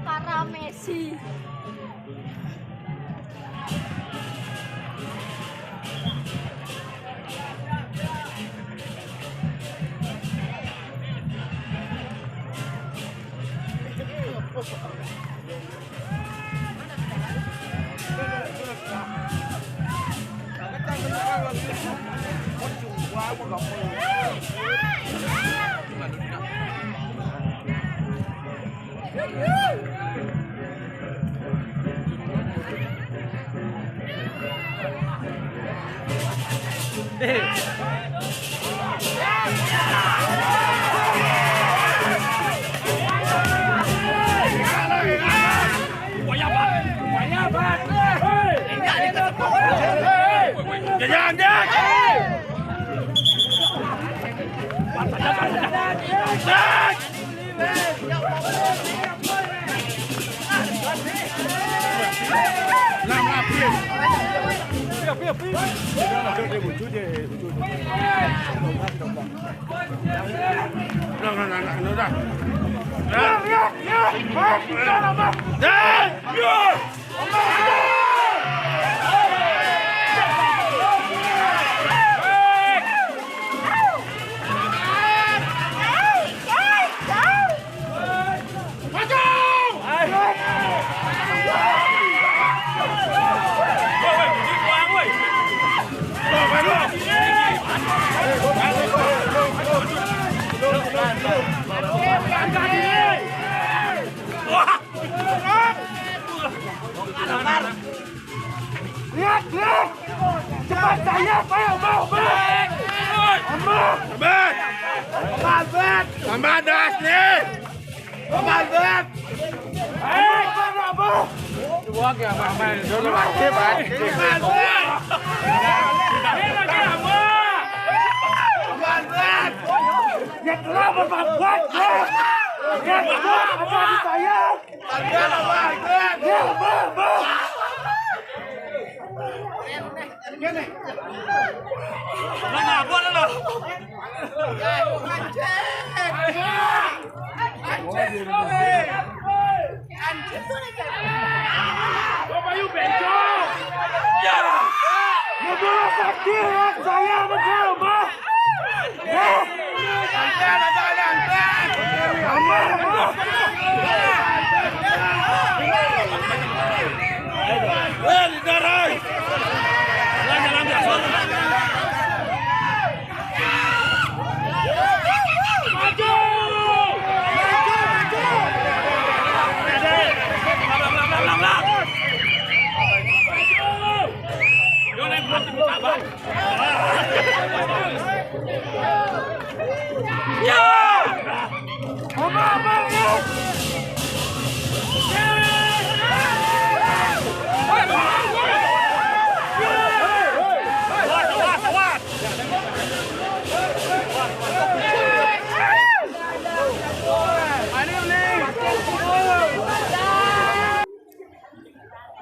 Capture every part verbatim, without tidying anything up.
Para Messi. Lihat, lihat. Cepat saya, Pak. Amah, Amah. Amah. Amah. Amah. Amah das nih. Amah das. Hei, Amah, Amah. Wah, ya, Amah, Amah. Dulu, Amah. Amah das. Amah das. Ya, kenapa, Pak? Ya, kenapa, Pak? Ya, kenapa, Pak? Bapak, you bencong. Ya. Saya mencoba.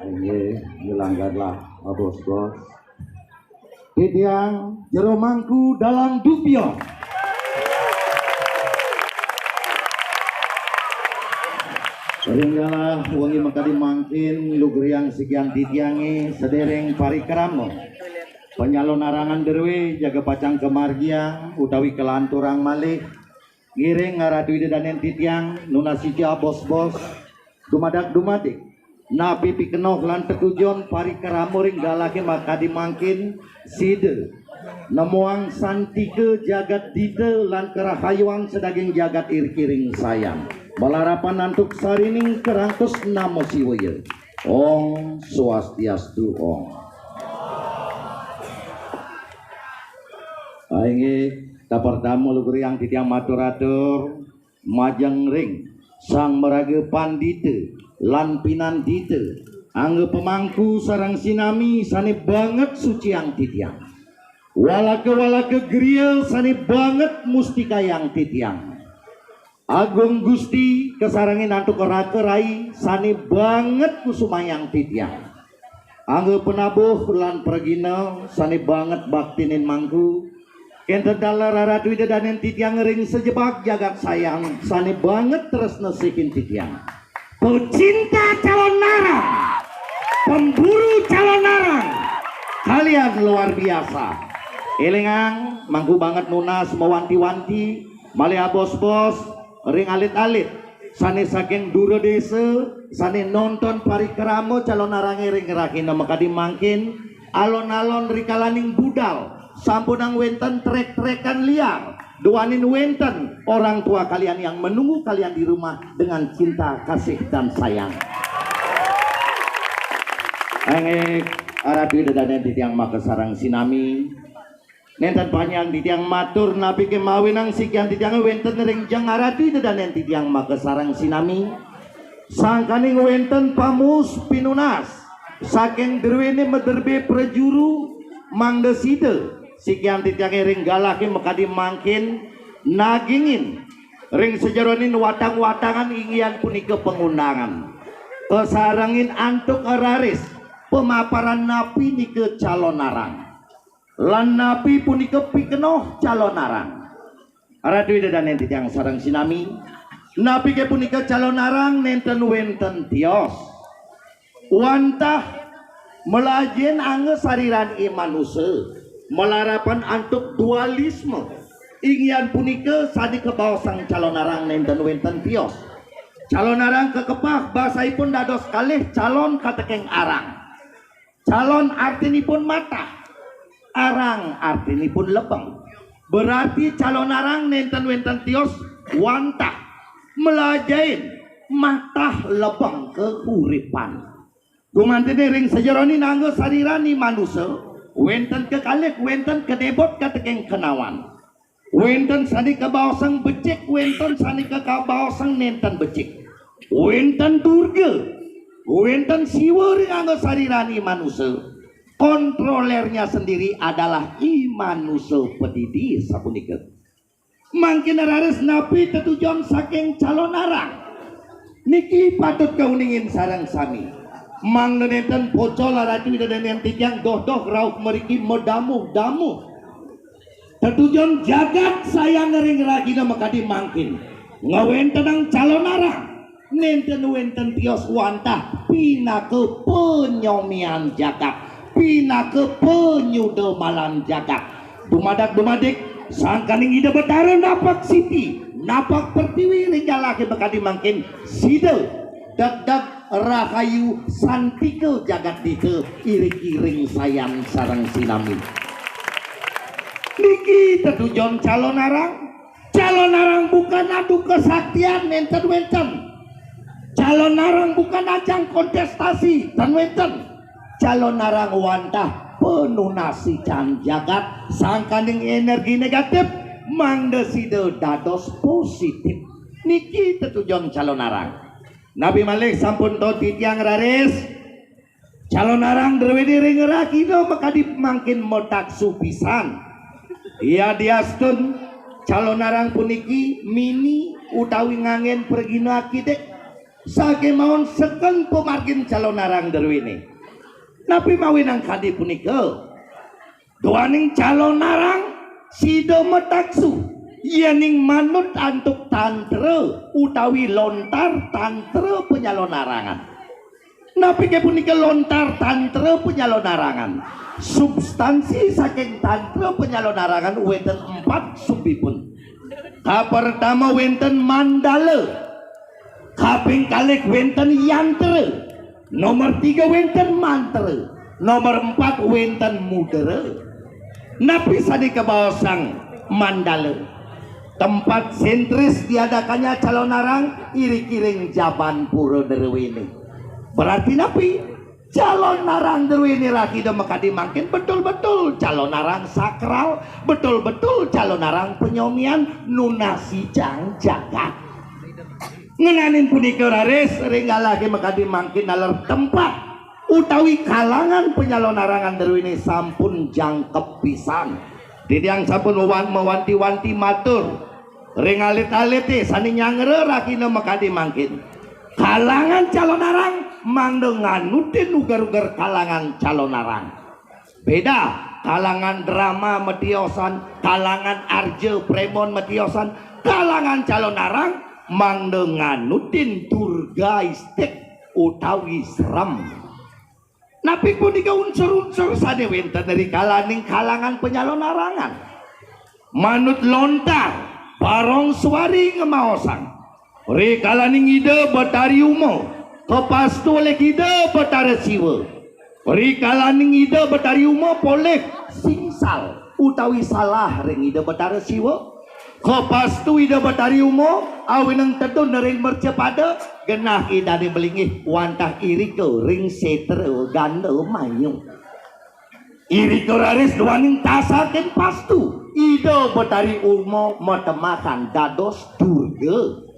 Ini dilanggarlah, bos-bos. Titiang jero mangku dalam dupion. Ringgalah wengi makadi mangkin lugrayang sikian titiange sedereng parikrama. Panyalonarangan druwe jaga pacang kamargiang utawi kalanturang malih. Ngiring ngaratu Ida danen titiang nunas ica bos-bos dumadak dumadik. Napi pikenoh lan tetujon parikrama ring galahé makadi mangkin, sida nemuang santika jagat dita lan karahayuan sadaging jagat iriki ring sayan. Malarapan antuk sarining karangkus Namo Siwaya. Om Swastiastu, Om. Inggih, kapertama lugrayang titiang matur-atur majeng ring Sang Maraga Pandita lan Pinandita, angga pamangku sareng sinami sané banget suciang titiang. Walaka-walaka griya sané banget mustikayang titiang. Agung Gusti kasarengin antuk raka rai sané banget kusumayang titiang. Angga penabuh lan pragina sané banget baktinin mangku. Kenten taler Ratu Ida danen titiang ring sajebag jagat Sayan, sane banget tresna sihin titiang. Pecinta calonarang, pemburu calonarang, kalian luar biasa. Elingang, mangku banget nunas mawanti-wanti, malih abos-bos, ring alit-alit, sane saking dura desa, sane nonton parikrama calonarang ring rahina makadi mangkin, alon-alon rikalaning budal, sampunang wenten trek-trekan liar, duaning wenten orang tua kalian yang menunggu kalian di rumah dengan cinta, kasih, dan sayang. Engge, Ratu Ida danen titiang makasareng sinami. Nenten panjang titiang matur napi kemawinang sikian titiang wenten ring jeng Ratu Ida danen titiang makasareng sinami. Sangkaning wenten pamus pinunas saking druene maderbe prajuru, mangda sida sikian titiange ring galahe makadi mangkin nagingin ring sajeroning watang-watangan, inggih punika pangundangan. Kasarengin antuk raris pamaparan napi nika calonarang. Lan napi punika pikenoh calonarang. Ratu Ida danen titiang sareng sinami. Napike punika calonarang nenten wenten tios. Wantah malajahin angga sariran i manusa, malarapan antuk dualisme. Inggih punika sane kabaosang calonarang nenten wenten tios. Calonarang kakepah basaipun dados kalih calon kateking arang. Calon artinipun matah, arang artinipun lebeng. Berarti calonarang nenten wenten tios wantah malajahin matah lebeng kauripan. Gumantine ring sajeroning angga sariran i manusa, wenten kekalih, wenten kenebot kateking kenawan. Wenten sane kabaosang becik, wenten sane kabaosang nenten becik. Wenten Durga, wenten Siwa ring angga sariran i manusa. Kontrolernya sendiri adalah i manusa padidi sapunika. Mangkin raris napi tetujon saking calonarang? Niki patut kauningin sareng sami. Mangda nenten pocol Ratu Ida danen titiang doh-doh rauh mriki madamuh-damuh. Tetujon jagat Sayan ring rahina makadi mangkin. Ngawentenang calonarang. Nenten wenten tios wantah pinaka panyomian jagat, pinaka panyuda malan jagat. Dumadak-dumadik, sangkaning Ida Betara napak siti, napak pertiwi ring galahe makadi mangkin, sida degdeg rahayu santika jagat dita iring-iring Sayan sareng sinami. Niki tetujon calonarang. Calonarang bukan adu kesaktian, nenten wenten. Calonarang bukan ajang kontestasi, ten wenten. Calonarang wantah panunasican jagat, sangkaning energi negatif mangda sida dados positif. Niki tetujon calonarang. Napi malih sampun to titiang raris. Calonarang druene ring rahina makadi mangkin mataksu pisan. Yadiastun calonarang puniki mini utawi nganggen pragina akidik, sakemawon seken pamargin calonarang druene. Napi mawinan kadi punika? Duaning calonarang sida mataksu yening manut antuk tantra utawi lontar tantra panyalonarangan. Napike punika lontar tantra panyalonarangan? Substansi saking tantra panyalonarangan wenten empat subipun. Kapertama wenten mandala, kaping kalih wenten yantra, nomor tiga wenten mantra, nomor empat wenten mudra. Napi sane kabaosang mandala? Tempat sentris diadakannya calonarang iring-iring jaban pura druene. Berarti napi? Calonarang druene rahina makadi mangkin betul-betul calonarang sakral, betul-betul calonarang panyomian nunasicang jagat. Ngenanin punika raris ring galahe makadi mangkin naler tempat utawi kalangan panyalonarangan druene sampun jangkep pisan. Titiang sampun mawan-, mawanti-wanti matur ring alit-alite sane nyangra rahina makadi mangkin. Kalangan calonarang mangda nganutin uger-uger kalangan calonarang. Beda. Kalangan drama matiosan, kalangan arja prémon matiosan, kalangan calonarang mangda nganutin durgaistik utawi serem. Napi punika unsur-unsur sané wénten rikalaning kalangan panyalonarangan? Manut lontar, Barong Suari ngemaosang, rikalaning Ida Betari Uma kapastu olih Ida Betara Siwa, rikalaning Ida Betari Uma polih singsal utawi salah ring Ida Betara Siwa, kapastu Ida Betari Uma awinang tedun ring mercapada, genah Idané malinggih wantah irika ring sétra Ganda Mayu. Irika raris duaning tasakin pastu Ida Betari Uma matemahan dados Durga.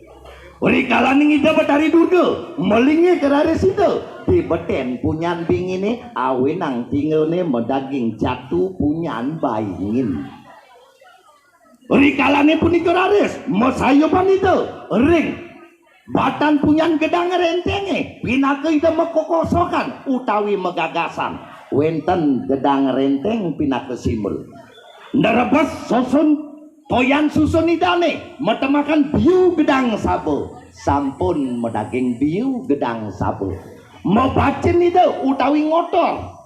Rikalaning Ida Betari Durga malinggih ka raris Ida, di betén punyan binginé awinang tinggané madaging jatu punyan baingin. Rikalané punika raris masayuban Ida ring batan punyan gedang rénténgé, pinaka Ida makokosokan utawi magagasan. Wénten gedang rénténg pinaka simbol. Nerebes susun, toyan susun Idané, matemahan biu gedang saba. Sampun madaging biu gedang saba. Mabacin Ida utawi ngotor.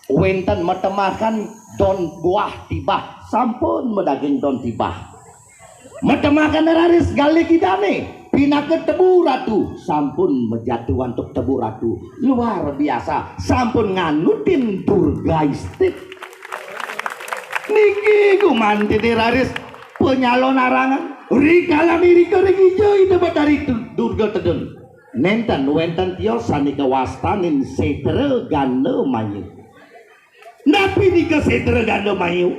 Wénten matemahan don buah tibah, sampun madaging don tibah. Matemahan raris galih Idané, pinaka tebu ratu, sampun majatu antuk tebu ratu. Luar biasa, sampun nganutin durgaistik. Niki gumantiné raris panyalonarangan. Rikalaning irika ring Ida Betari Durga tedun, nénten wénten tios sané kawastanin sétra Ganda Mayu. Napi nika sétra Ganda Mayu?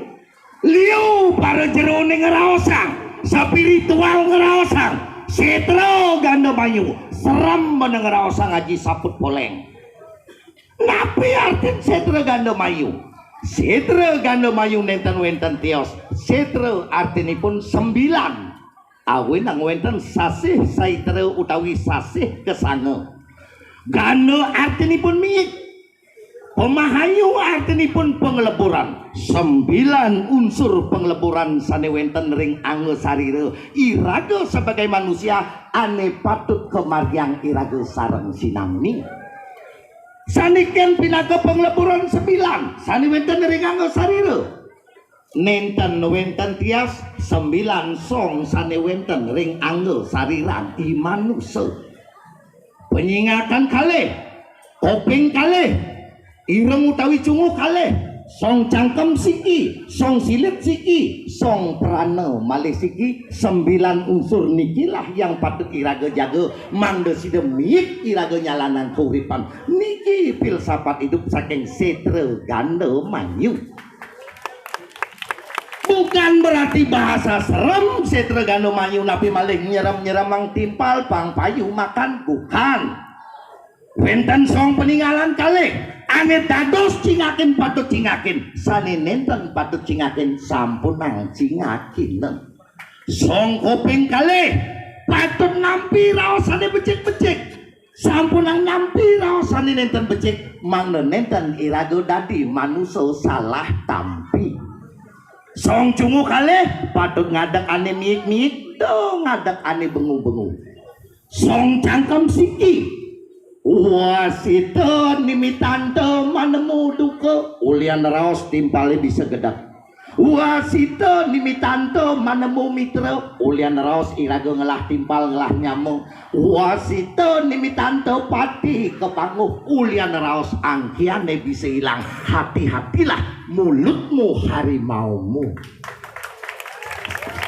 Liu para jeroné ngraosang, spiritual ngraosang, sétra Ganda Mayu serem men ngraosang aji saput poléng. Napi artin sétra Ganda Mayu? Sétra Ganda Mayu nénten wénten tios. Sétra artinipun sembilan. Awinang wénten sasih saitra utawi sasih kasanga. Ganda artinipun miik. Pamahayu artinipun pangleburan. Sembilan unsur pangleburan sané wénten ring angga sarira iraga sebagai manusia ané patut kamargiang iraga sareng sinami. Sané kén pinaka pangleburan sembilan sané wénten ring angga sarira. Nénten wénten tias sembilan song sané wénten ring angga sariran i manusa. Panyingakan kalih, koping kalih, ireng utawi cunguh kalih, song cangkem siki, song silit siki, song prana malih siki, sembilan unsur nikilah yang patut iraga jaga, mangda sida miik iraga nyalanang kauripan. Niki filsafat hidup saking sétra Ganda Mayu. Bukan berarti bahasa serem sétra Ganda Mayu napi malih nyerem-nyeremang timpal pang payu makan, bukan. Wénten song paninggalan kalih, ané dados cingakin patut cingakin, sané nénten patut cingakin sampunang cingakin. Song koping kalih, patut nampi raos sané becik-becik. Sampunang nampi raos sané nénten becik, mangda nénten iraga dadi manusa salah tampi. Song cunguh kalih, patut ngadeg ané miik-miik, da ngadeg ané bengu-bengu. Song cangkem siki. Wasita nimitanta manemu duka, ulian raos timpalé bisa gedeg. Wasita nimitanta manemu mitra, ulian raos iraga ngelah timpal ngelah nyama. Wasita nimitanta pati kapanguh, ulian raos angkihané bisa ilang. Hati-hatilah mulutmu harimaumu.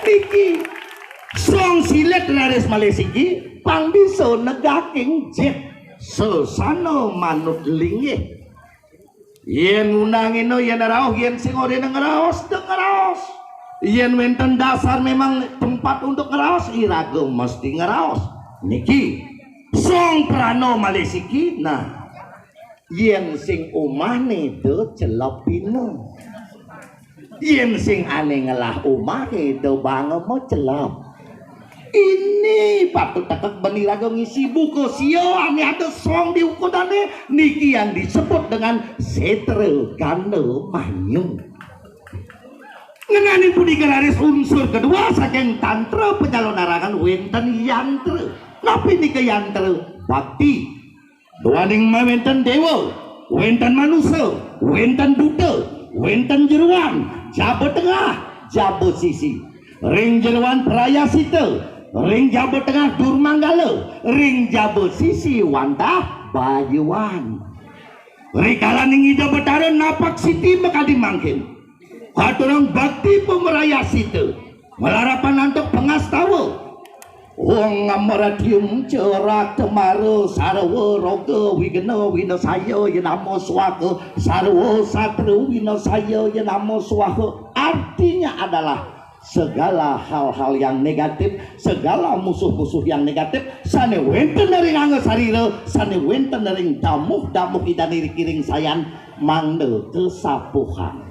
Niki song silit raris malih siki, pang bisa negaking jit sesana manut linggih. Yén ngundangina, yén rauh, yén sing orina ngraos, da ngraos. Yén wénten dasar memang tempat untuk ngraos, iraga mesti ngraos. Niki, song prana malih siki, nah, yén sing umahné da celepina. Yén sing ané ngelah umahé da banga macelep. Ini patut teked ben iraga ngisi buka sia ané ada song di ukudané, niki yang disebut dengan sétra Ganda Mayu. Ngenaning punika raris unsur kedua saking tantra penyalonarangan wenten yantra. Napi nika yantra? Bakti. Duaning mawenten dewa, wenten manusa, wenten duta, wenten jeroan, jaba tengah, jaba sisi. Ring jeroan prayasita, ring jaba tengah durmanggala, ring jaba sisi wantah bayuan. Rikalaning Ida Betara napak siti makadi mangkin. Aturang bakti pamrayasita, malarapan antuk pangastawa. Om Amaratium Cerak Temara Sarwa Roga Wigena Winasaya Yenamo Swaha, Sarwa Satru Winasaya Yenamo Swaha. Artinya adalah segala hal-hal yang negatif, segala musuh-musuh yang negatif, sane wenten ring angga sarira, sane wenten ring damuh-damuh Idane ring kiring sayan, mangda kesapuhan.